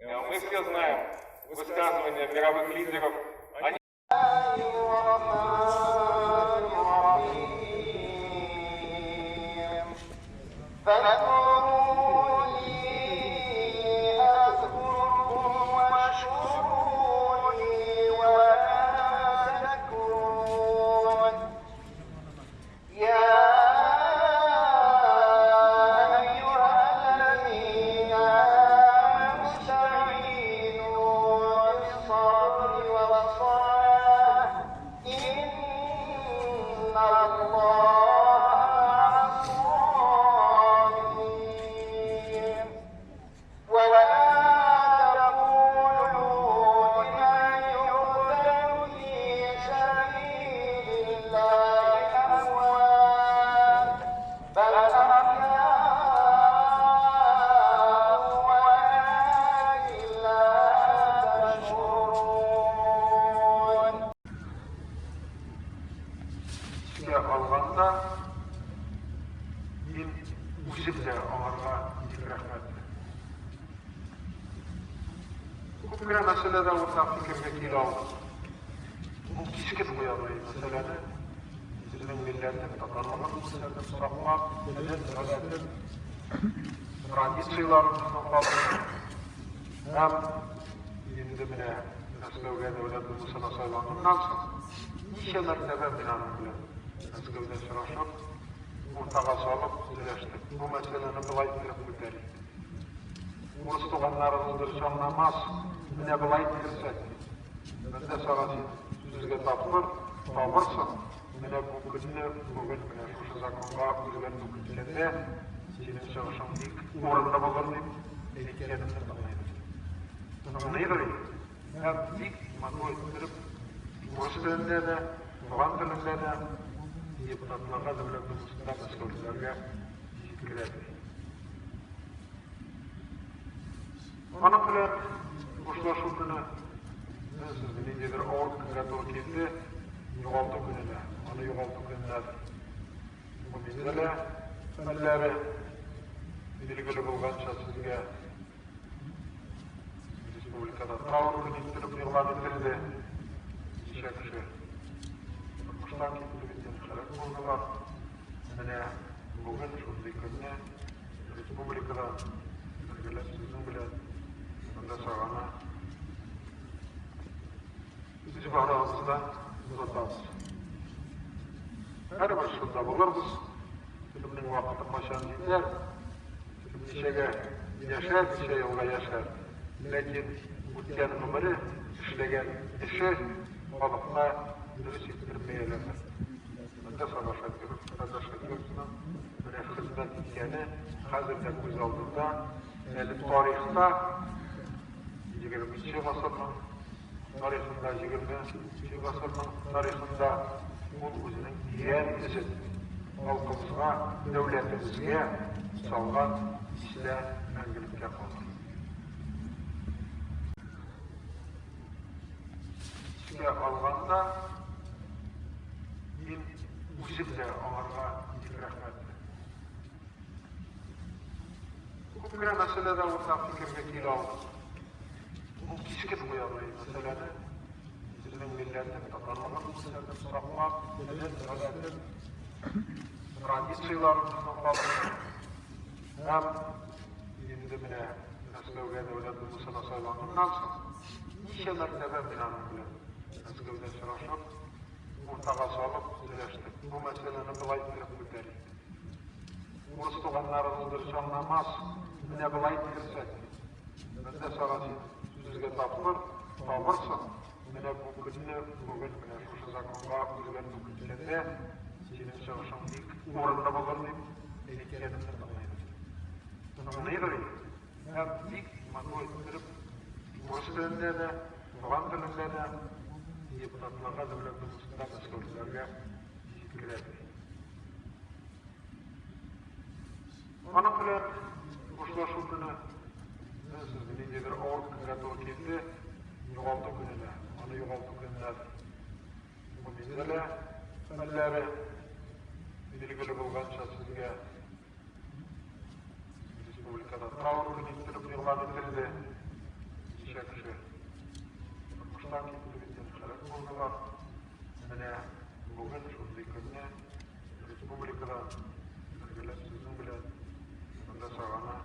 Мы все знаем высказывания мировых лидеров. Они فاذكروني أذكركم واشكروني ولا تكفرون. يا أيها الذين آمنوا استعينوا بالصبر والصلاة إن الله مع الصابرين. ولا تقولوا لمن يقتل في سبيل الله أموات بل أحياء ولكن لا تشعرون. Искә алганда, мин үзем дә аңарга бик рәхмәтле. Күп кенә мәсьәләдә уртак фикергә килә алдык. Ул кискен куя бу мәсьәләне. Үзенең милләтен, татарлыгын күрсәтеп, саклап, телен, гадәтен, традицияләрен саклап. Һәм инде менә Мәскәүгә Дәүләт Думасына сайланганнан соң, ничә мәртәбә мин аның белән Мәскәүдә очрашып, уртага салып сөйләштек. Бу мәсьәләне болай иттереп күтәрик. Урыс туганнарыбыз дөрес аңламас, менә болай иттерсәк, дип. Бездә сага син сүзгә тапкыр, табырсың, менә бу көнне, бүген менә шушы законга үзгәртү керткәндә, синең чыгышың бик урынлы булыр, дип әйткәнемне тыңлыйдыр. Тыңлыйдыр инде. Һәм бик матур иттереп урыс телендә дә, туган телендә дә депутатларга, Дәүләт Думасында мәскәүлеләргә җиткерәдер. Аның белән хушлашу көне сезнең ниндидер авыр көнгә туры килде, югалту көненә, аны югалту көненәдер. Бу Минзәлә хәлләре, билгеле булганча, сезгә республикада траур көне иттереп игълан ителде. Ничә кеше тормыштан китте бит инде, һәлак булдылар. Менә бүген шундый көнне республикада бергәләп сезнең белән Мөкаддәс аганы үз барыбызда озатабыз. Һәрбер шунда булырбыз. Кемнең вакыты кайчан җитәр, кем ничәгә яшәр, ничә елга яшәр. Ләкин үткән гомере, эшләгән эше халыкка дөрес иттереп бәяләнер. Мөкаддәс ага Шакиров, Мөкаддәс Шакировның менә хезмәт иткәне хәзер дә күз алдында, әле тарихта 20 гасырның тарихында, 20 гасырның тарихында ул үзенең тирән эзен халкыбызга, дәүләтебезгә салган истә мәңгелеккә калыр. Искә алганда, мин үзем дә аңарга бик рәхмәтле. Күп кенә мәсьәләдә уртак фикергә килә алдык. Ул кискен куя бу мәсьәләне. Үзенең милләтен, татарлыгын күрсәтеп, саклап, телен, гадәтен, традицияләрен саклап. Һәм инде менә Мәскәүгә Дәүләт Думасына сайланганнан соң, ничә мәртәбә мин аның белән Мәскәүдә очрашып, уртага салып сөйләштек. Бу мәсьәләне болай иттереп күтәрик. Урыс туганнарыбыз дөрес аңламас, менә болай иттерсәк, дип. Бездә сага син сүзгә тапкыр, табырсың, менә бу көнне, бүген менә шушы законга үзгәртү керткәндә, синең чыгышың бик урынлы булыр, дип әйткәнемне тыңлыйдыр. Тыңлыйдыр инде. Һәм бик матур иттереп урыс телендә дә, туган телендә дә депутатларга, Дәүләт Думасында мәскәүлеләргә җиткерәдер. Аның белән хушлашу көне сезнең ниндидер авыр көнгә туры килде, югалту көненә, аны югалту көненәдер. Бу Минзәлә хәлләре, билгеле булганча, сезгә республикада траур көне иттереп игълан ителде. Берничә кеше тормыштан китте бит инде, һәлак булдылар. Менә бүген шундый көнне республикада бергәләп сезнең белән Мөкаддәс аганы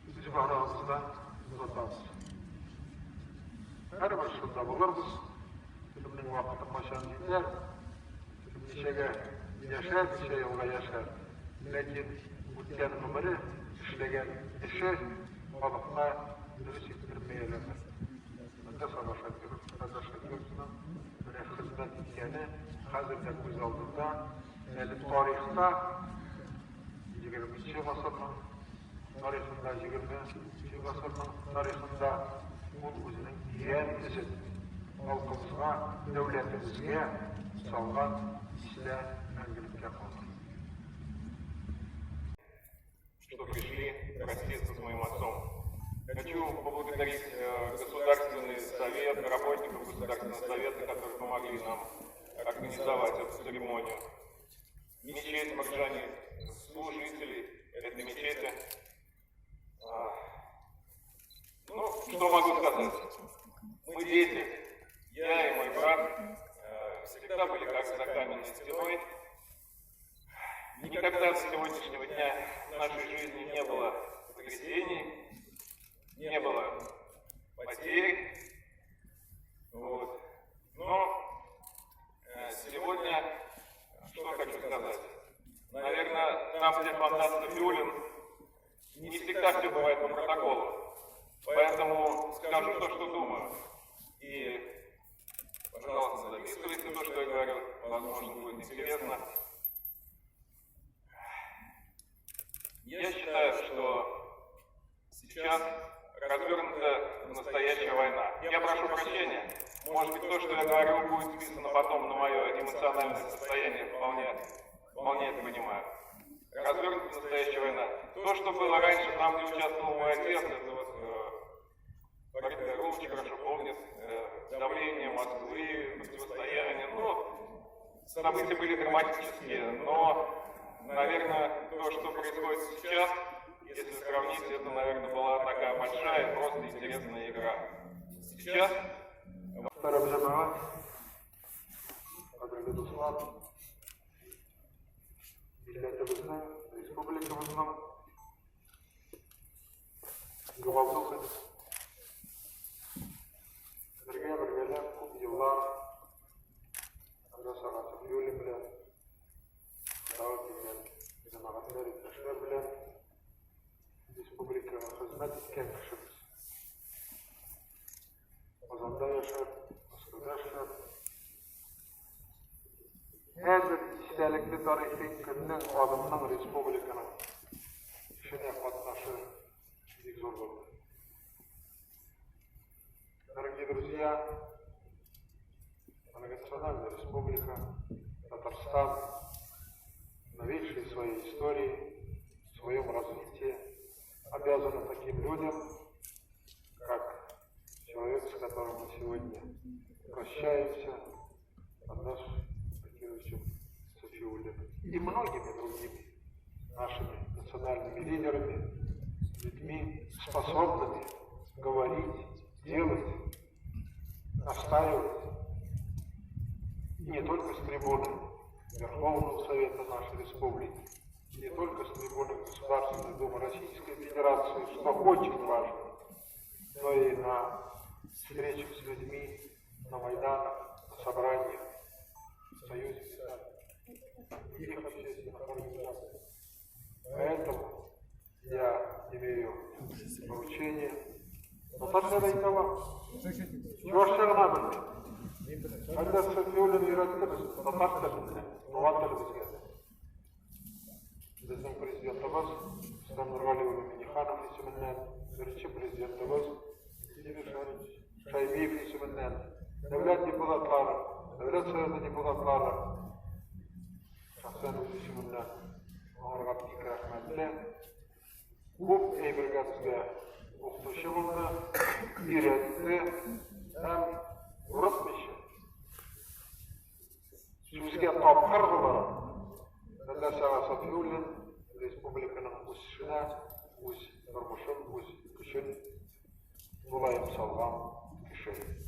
үз барыгызда озатабыз. Һәрбер шунда булырбыз. Кемнең вакыты кайчан җитәр, кем ничәгә яшәр, ничә елга яшәр. Ләкин үткән гомере, эшләгән эше халыкка дөрес иттереп бәяләнер. Мөкаддәс ага Шакиров, Мөкаддәс Шакировның менә хезмәт иткәне хәзер дә күз алдында, әле тарихта егерменче гасырның тарихында, егерменче гасырның тарихында ул үзенең тирән эзен халкыбызга, дәүләтебезгә салган истә мәңгелеккә калыр. Что пришли проститься с моим отцом. Хочу поблагодарить Государственный совет, работников Государственного совета, которые помогли нам организовать эту церемонию. Мечеть Марджани, служителей этой мечети. Ну, что могу сказать? Мы дети, я и мой брат, всегда были как за каменной стеной. Никогда до сегодняшнего дня в нашей жизни не было потрясений, не было потерь. Вот. Но сегодня что хочу сказать. Наверное, там, где Фантас Сафиуллин, не всегда все бывает по протоколу. Поэтому скажу то, что думаю. И, пожалуйста, записывайте то, что я говорю. Возможно, будет интересно. Я считаю, что сейчас развернута настоящая война. Я прошу прощения. Может быть, то, что я говорю, будет списано потом на мое эмоциональное состояние. Вполне, вполне это понимаю. Развернута настоящая война. То, что было раньше, там, где участвовал мой отец, это вот, Фарид Хайруллович хорошо помнит, давление Москвы, противостояние. Ну, события были драматические, но, наверное, то, что происходит сейчас, если сравнить, это, наверное, была такая большая, просто интересная игра. Сейчас Мөхтәрәм җәмәгать, кадерле дуслар, милләтебезнең, республикабызның югалту көне. Бергә бергәләп күп еллар Мөкаддәс ага Сафиуллин белән тагы килгән җәмәгатьләр, иптәшләр белән республикага хезмәт иткән кешебез. Казанда яшәп, Мәскәүдә эшләп, һәрбер истәлекле тарихи көннең, адымның республиканың эшенә катнашы бик зур булды. Дорогие друзья, многонациональная республика Татарстан в новейшей своей истории, в своем развитии обязана таким людям, как человек, с которым мы сегодня прощаемся, Андас Шакировичем Сафиуллиным и многими другими нашими национальными лидерами, людьми, способными говорить, делать, настаивать не только с трибуны Верховного Совета нашей Республики, не только с трибуны Государственной Думы Российской Федерации, что очень важно, но и на встречах с людьми, на Майданах, на собраниях, в Союзе писателей, других общественных организаций. Поэтому я имею поручение. Татарча да әйтә алам. Чувашча гына белмим. Хәлдә Сафиуллин өйрәтте без татар теленә, туган телебезгә. Безнең президентыбыз Рөстәм Нургали улы Миңнеханов исеменнән, беренче президентыбыз Минтимер Шаймиев исеменнән, дәүләт депутатлары, Дәүләт Советы депутатлары, шәхсән үз исемемнән аңарга бик рәхмәтле. Күп әйбергә безгә укытучы булды, өйрәтте һәм курыкмыйча, сүзгә тапкыр буларак, Мөкаддәс ага Сафиуллин республиканың үсешенә үз тормышын, үз көчен салган кеше.